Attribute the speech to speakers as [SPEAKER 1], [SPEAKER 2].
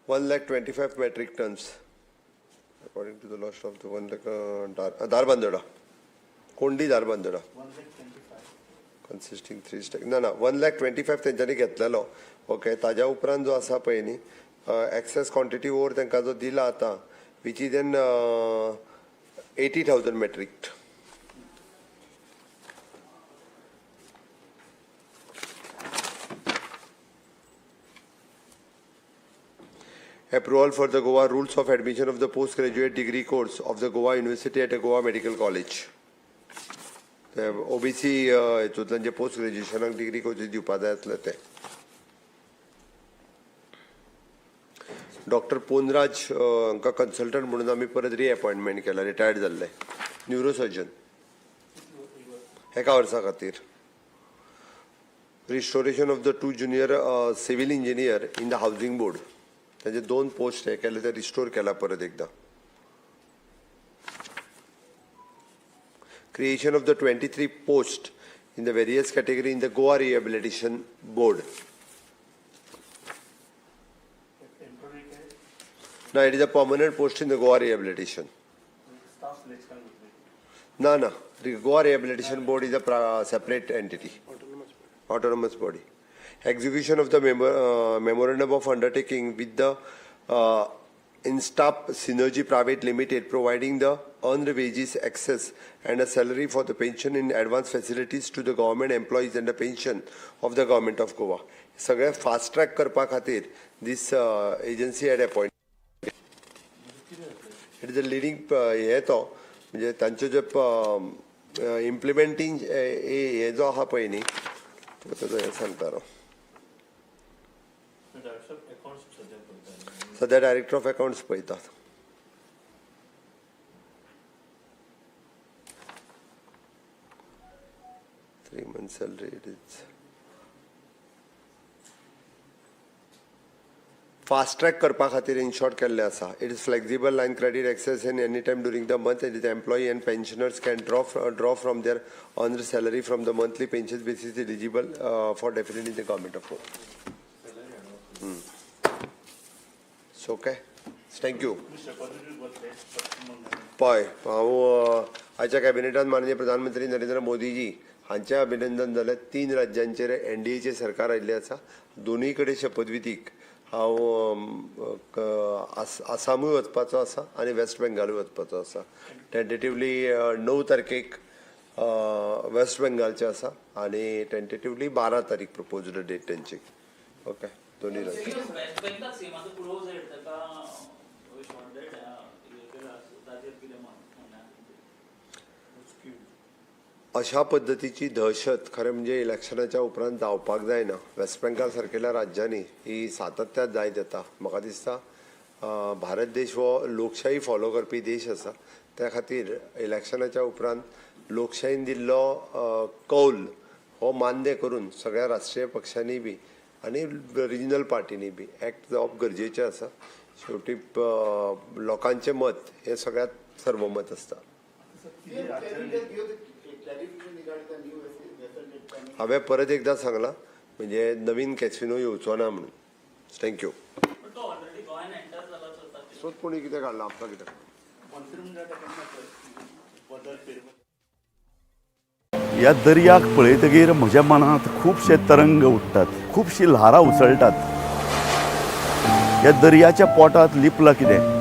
[SPEAKER 1] 1,25,000 metric tons according to the last of the 1 lakh Dharbandora, Kondi Dharbandora.
[SPEAKER 2] 1,25,000.
[SPEAKER 1] Consisting three stack. ना ना, 1,25,000 तेंच्यांनी घेतलेलो. Okay, ताज्या उपरांत जो आसा पळय न्ही, एक्सेस क्वॉन्टिटी ओवर तांकां जो दिला आतां, which is an 80,000 metric. Approval for the Goa Rules of Admission of the Postgraduate Degree Course of the Goa University at the Goa Medical College. ते ओबीसी हितूंतल्यान जे पोस्ट ग्रॅज्युएशनाक डिग्री कोर्सीस दिवपा जाय आसले ते. Doctor पोनराज हांकां कन्सल्टंट म्हणून आमी परत रिएपॉयंटमेंट केला, रिटायर्ड जाल्ले न्युरोसर्जन, एका वर्सा खातीर. Restoration of the two junior civil engineer in the housing board, तांचे दोन पोस्ट हे केले ते रिस्टोर केला परत एकदा. Creation of the 23 post in the various category in the Goa Rehabilitation Board.
[SPEAKER 2] Temporary काय?
[SPEAKER 1] ना, it is a permanent post in the Goa Rehabilitation.
[SPEAKER 2] Staff selection घेतले?
[SPEAKER 1] ना ना, Goa Rehabilitation Board is a separate entity, autonomous body. Execution of the memorandum of undertaking with the Instap Synergy Private Limited, providing the earned wages access and a salary for the pension in advance facilities to the government employees and the pension of the government of Goa. सगळें fast track करपा खातीर this agency had appoint. It is a leading हे तो म्हणजे तांचे जे इम्प्लिमेंटींग हे जो आहा पळय न्ही, तुका तेजो हें सांगता हांव.
[SPEAKER 2] डायरेक्टर ऑफ अकाउंट्स सध्या करता?
[SPEAKER 1] सध्या डायरेक्टर ऑफ अकाउंट्स पळयतात. 3 month salary. It is fast track करपा खातीर इन शॉर्ट केल्लें आसा. It is flexible line credit access in any time during the month, and employee and pensioners can draw from their earned salary from the monthly pension basis, eligible for definitely the government of. So okay, thank you.
[SPEAKER 2] शपथविधी बसले पश्चिम बंगाल.
[SPEAKER 1] पळय, हांव आयच्या कॅबिनेटान माननीय प्रधानमंत्री नरेंद्र मोदीजी हांचें अभिनंदन जालें. तीन राज्यांचेर एनडीएचें सरकार आयिल्लें आसा. दोनूय कडेन शपथविधीक हांव आसामूय वचपाचो आसा आनी वेस्ट बेंगालूय वचपाचो आसा. टेंटेटिवली 9 तारखेक वेस्ट बेंगालचें आसा आनी टेंटेटिवली 12 तारीख प्रपोज्ड डेट तेंची. ओके, दोनूय राज्यां.
[SPEAKER 3] वेस्ट बेंगल सीमाचो क्लोज हेड ताका शॉर्ट डेट हे केला, ताचेर कितें म्हणणें आसा?
[SPEAKER 1] अशा पद्दतीची दहशत खरें म्हणजे इलेक्शनाच्या उपरांत जावपाक जायना. वेस्ट बेंगाल सारकेल्या राज्यांनी ही सातत्यात जायत येता. म्हाका दिसता भारत देश हो लोकशाही फॉलो करपी देश आसा. त्या खातीर इलेक्शनाच्या उपरांत लोकशाहीन दिल्लो कौल हो मान्य करून सगळ्या राष्ट्रीय पक्षांनी बी आनी रिजनल पार्टींनी बी एक्ट जावप गरजेचें आसा. शेवटी लोकांचें मत हें सगळ्यांत सर्वमत आसता.
[SPEAKER 4] Can you just give the clarification regarding the new vessel that coming?
[SPEAKER 1] हांवें परत एकदां सांगलां, म्हणजे नवीन कॅसिनो येवचो ना म्हणून. Thank you.
[SPEAKER 3] पण तो ऑलरेडी गोंयान एंटर जाला, सो ताचेर
[SPEAKER 1] सोद कोणी कितें काडलां, आमकां कितें.
[SPEAKER 2] मंत्रिमंडळ बदल फेरबदल.
[SPEAKER 5] ह्या दर्याक पळयतगीर म्हज्या मनांत खुबशे तरंग उठ्ठात, खुबशीं ल्हारां उसळटात. ह्या दर्याच्या पोटांत लिपलां कितें?